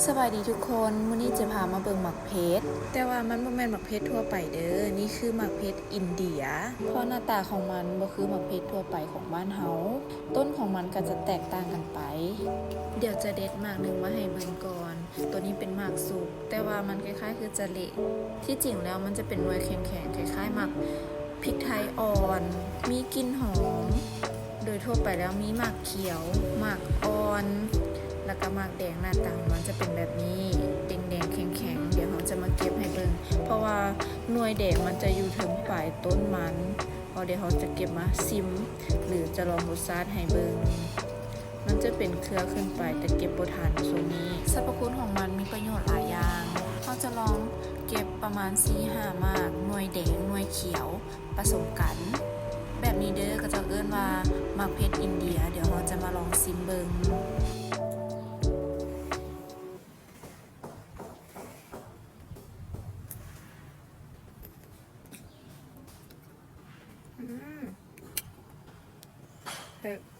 ສະບາຍດີທຸກຄົນ, ມື້ນີ້ຈະພາມາເບິ່ງໝາກເຜັດ, ແຕ່ວ່າມັນບໍ່ແມ່ນໝາກເຜັດທົ່ວໄປເດີ້, ນີ້ຄືໝາກເຜັດອິນເດຍ, ເພາະໜ້າຕາຂອງມັນບໍ່ຄືໝາກເຜັດທົ່ວໄປຂອງບ້ານເຮົາ. ຕົ້ນຂອງມັນກໍຈະແຕກຕ່າງກັນໄປ. ດຽວຈະເດັດໝາກໜຶ່ງມາໃຫ້ເບິ່ງກ່ອນ. ໂຕນີ້ເປັນໝາກສຸກ, ແຕ່ວ່າມັນຄ້າຍໆຄືຈະເລະ. ທີ່ຈິງແລ້ວມັນຈະເປັນໜ່ວຍແຂງໆ ຄ້າຍໆໝາກພິກໄທອ່ອນ, ມີກິ່ນຫອມ. ໂດຍທົ່ວໄປແລ້ວມີໝາກຂຽວ, ໝາກອ່ອນ ແລ້ວກໍໝາກແດງ. ໜ້າຕາຂອງມັນຈະເປັນແບບນີ້, ແດງໆແຂງໆ. ດຽວເຮົາຈະມາເກັບໃຫ້ເບິ່ງ, ເພາະວ່າໜ່ວຍແດງມັນຈະຢູ່ເທິງປາຍຕົ້ນມັນ. ເພາະດຽວເຮົາຈະເກັບມາຊິມ ຫຼື ຈະລອງລົດຊາດໃຫ້ເບິ່ງ. ມັນຈະເປັນເຄືອຂຶ້ນໄປ, ແຕ່ເກັບບໍ່ທັນຊ່ວງນີ້. ສັບພະຄຸນຂອງມັນມີປະໂຫຍດຫຼາຍຢ່າງ. ເຮົາຈະລອງເກັບປະມານສີ່ຫ້າໝາກ, ໜ່ວຍແດງ, ໜ່ວຍຂຽວ ປະສົມກັນ ແບບນີ້ເດີ້. ເຂົາເຈົ້າເອີ້ນວ່າໝາກເຜັດອິນເດຍ. ດຽວເຮົາຈະມາລອງຊິມເບິ່ງ. ອືມ ເຜັດ.